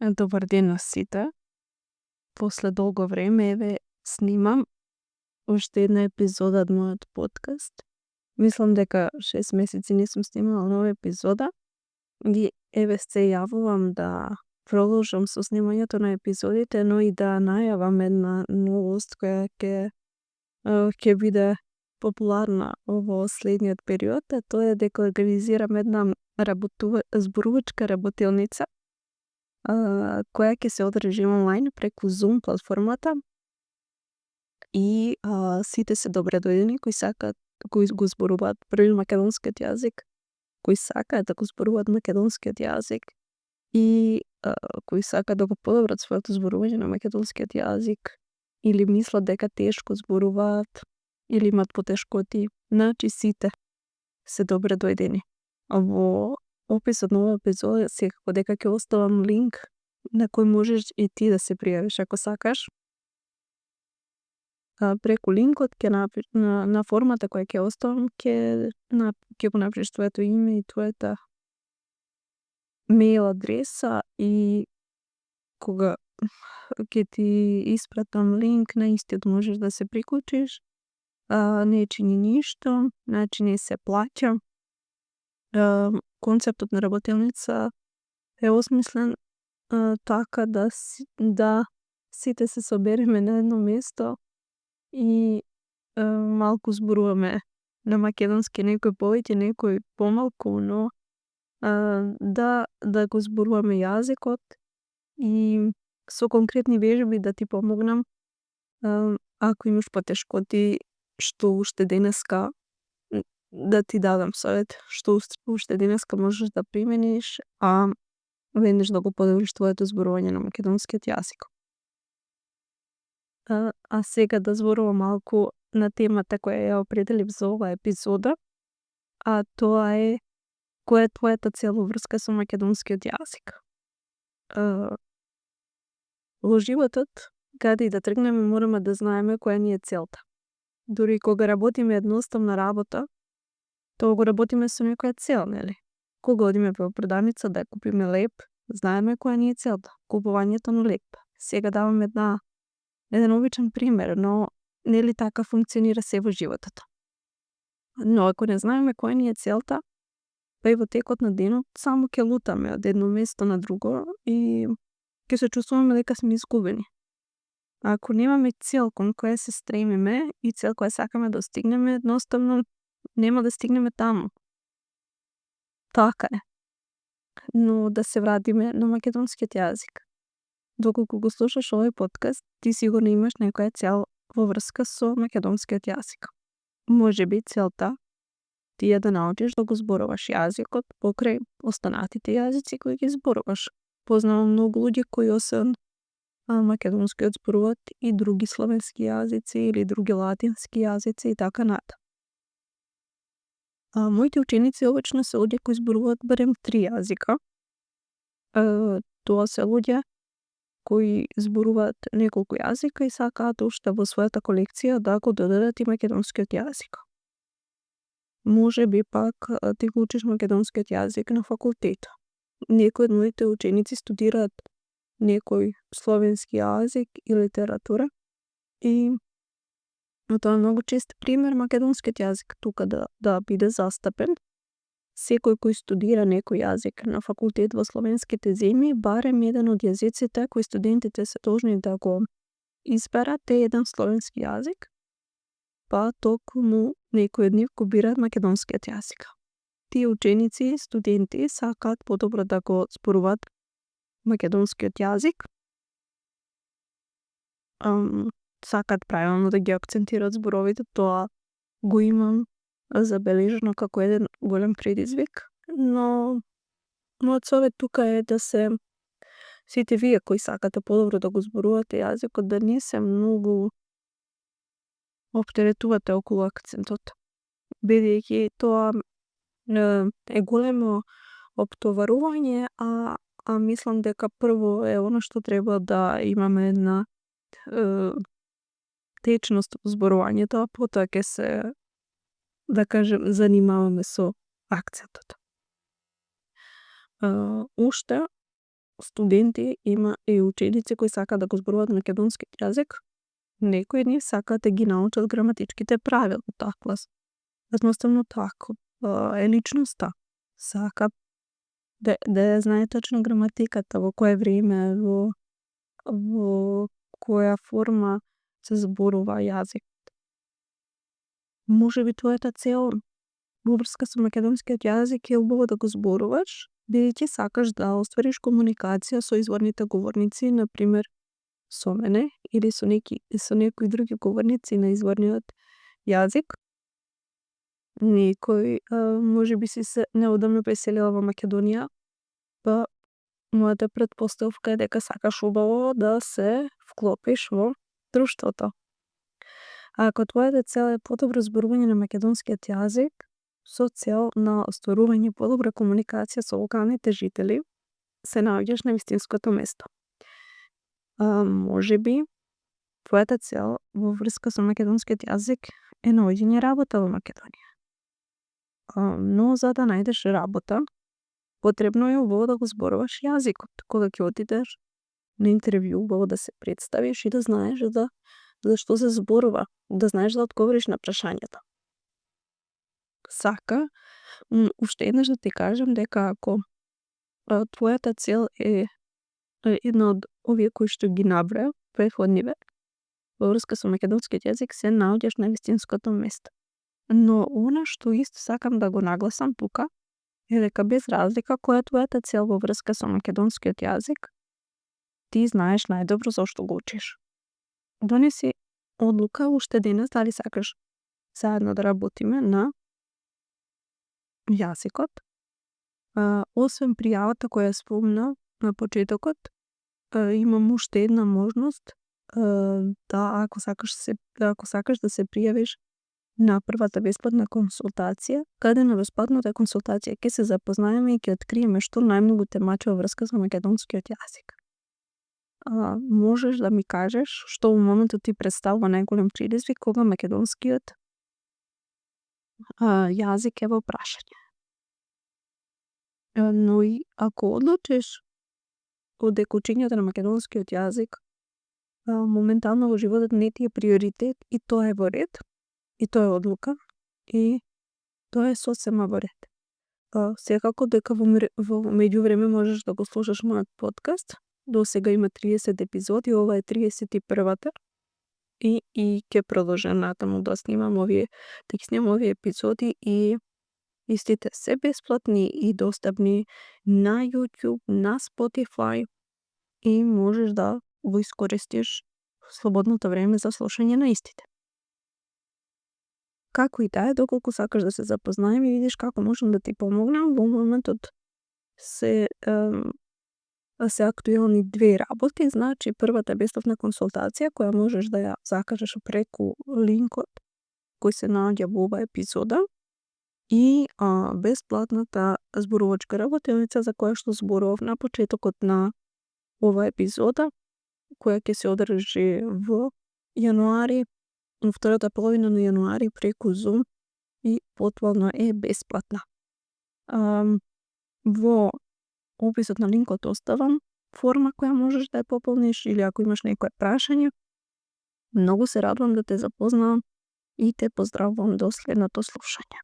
Добар ден на сите. После долго време еве снимам уште една епизода од мојот подкаст. Мислам дека 6 месеци не сум снимала нова епизода и еве се јавувам да продолжам со снимањето на епизодите, но и да најавам една новост која ќе биде популарна во следниот период, а тоа е дека организирам една зборувачка работилница која ќе се одржи онлайн преку Zoom платформата и сите се добре дојдени кои го зборуваат први македонскиот јазик, кои сакаат да го зборуваат македонскиот јазик и кои сакаат да го подобрат своето зборување на македонскиот јазик или мислат дека тешко зборуваат или имат потешкоти. Значи сите се добре дојдени. Во описот на оваа епизода секако дека ќе оставам линк на кој можеш и ти да се пријавиш ако сакаш. Преку линкот на формата која ќе оставам ќе го напишеш твоето име и твојата мејл адреса и кога ќе ти испратам линк на истиот можеш да се приклучиш. Не чини ништо, значи не се плаќа. Концептот на работилница е осмислен така да сите се собереме на едно место и малку зборуваме на македонски, некој повеќе, некој помалку, но да го зборуваме јазикот и со конкретни вежби да ти помогнам ако имаш потешкоти што уште денеска да ти дадам совет што уште денеска можеш да примениш, веднаш да го подобриш твоето зборување на македонскиот јазик. А сега да зборувам малку на темата која ја определив за оваа епизода, а тоа е која е твојата цел во врска со македонскиот јазик. Во животот, каде и да тргнеме, мораме да знаеме која ни е целта. Дури кога работиме едноставна работа, тоа го работиме со некоја цел, нели? Кога одиме во продавница да купиме леп, знаеме која ни е целта, купувањето на леп. Сега давам еден обичен пример, но нели така функционира се во животот. Но ако не знаеме која ни е целта, па и во текот на денот само ќе лутаме од едно место на друго и ќе се чувствуваме дека сме изгубени. Ако немаме цел кон која се стремиме и цел која сакаме да стигнеме, едноставно нема да стигнеме таму. Така е. Но да се вратиме на македонскиот јазик. Доколку го слушаш овој подкаст, ти сигурно имаш некоја цел во врска со македонскиот јазик. Можеби целта ти е да научиш да го зборуваш јазикот покрај останатите јазици кои ги зборуваш. Познавам многу луѓе кои освен македонскиот зборуваат и други славенски јазици или други латински јазици и така натаму. Моите ученици обично се луѓе кои зборуваат барем 3 јазика. Тоа се луѓе кои зборуваат неколку јазика и сакаат уште во својата колекција да го додадат и македонскиот јазик. Можеби пак ти го учиш македонскиот јазик на факултет. Некои од моите ученици студираат некој словенски јазик и литература и тоа е многу чест пример македонскиот јазик тука да биде застапен. Секој кој студира некој јазик на факултет во словенските земји, барем еден од јазиците кои студентите се должни да го изберат е еден словенски јазик, па токму некој од нив го бираат македонскиот јазик. Тие ученици, студенти сакаат подобро да го зборуваат македонскиот јазик. Сакаат правилно да ги акцентираат зборовите, тоа го имам забележано како еден голем предизвик, но мојот совет тука е да се сите вие кои сакате подобро да го зборувате јазикот, да не се многу оптеретувате околу акцентот, бидејќи тоа е големо оптоварување, а мислам дека прво е она што треба да имаме една течност во зборувањето, а потоа ќе се, да кажем, занимаваме со акцентот. Уште студенти има и ученици кои сакаат да го зборуваат македонски јазик, некои од нив сакаат да ги научат граматичките правила од таа клас. Едноставно тако е личноста. Сака да ја знае точно граматиката, во кое време, во која форма се зборува јазик. Можеби твојата цел во врска со македонскиот јазик е убаво да го зборуваш, бидејќи сакаш да оствариш комуникација со изворните говорници, например со мене или со некои други говорници на изворниот јазик. Некој можеби си се неодамно преселила во Македонија, па мојата претпоставка е дека сакаш убаво да се вклопиш во друштвото. А ако твојата цел е подобро зборување на македонскиот јазик, со цел на остварување подобра комуникација со локалните жители, се наоѓаш на вистинското место. Можеби твојата цел во врска со македонскиот јазик е наоѓање работа во Македонија. Но за да најдеш работа, потребно е убаво да го зборуваш јазикот. Кога ќе отидеш на интервју, убаво да се представиш и да знаеш за што се зборува, да знаеш да одговориш на прашањата. Сака, уште еднаш да ти кажам дека ако твојата цел е една од овие кои што ги наброја претходниве, во врска со македонскиот јазик, се наоѓаш на вистинското место. Но она што исто сакам да го нагласам тука е дека без разлика која е твојата цел во врска со македонскиот јазик, ти знаеш најдобро зошто го учиш. Донеси одлука уште денес дали сакаш заедно да работиме на јазикот. Освен пријавата која спомна на почетокот, имам уште една можност да ако сакаш да се пријавиш на првата бесплатна консултација, каде на бесплатната консултација ќе се запознаеме и ќе откриеме што најмногу те мачи во врска со македонскиот јазик. Можеш да ми кажеш што во моментот ти представува најголем предизвик кога македонскиот јазик е во прашање. Но и ако одлучиш дека учењето на македонскиот јазик моментално во животот не ти е приоритет и тоа е во ред, и тоа е одлука, и тоа е сосема во ред. Секако дека во меѓувреме можеш да го слушаш мојот подкаст. До сега има 30 епизоди, ова е 31-та. И ќе продолжам натаму да снимам овие епизоди и истите се бесплатни и достапни на YouTube, на Spotify и можеш да го искористиш слободното време за слушање на истите. Како и да е, доколку сакаш да се запознаеме и видиш како можам да ти помогнам, во моментот се актуелни две работи, значи првата бесплатна консултација која можеш да ја закажеш преку линкот кој се наоѓа во оваа епизода и бесплатната зборувачка работилница за која што зборував на почетокот на оваа епизода, која ќе се одржи во јануари, во втората половина на јануари преку Zoom и потвално е бесплатна. Во описот на линкот оставам форма која можеш да ја пополниш или ако имаш некое прашање. Многу се радувам да те запознавам и те поздравувам до следното слушање.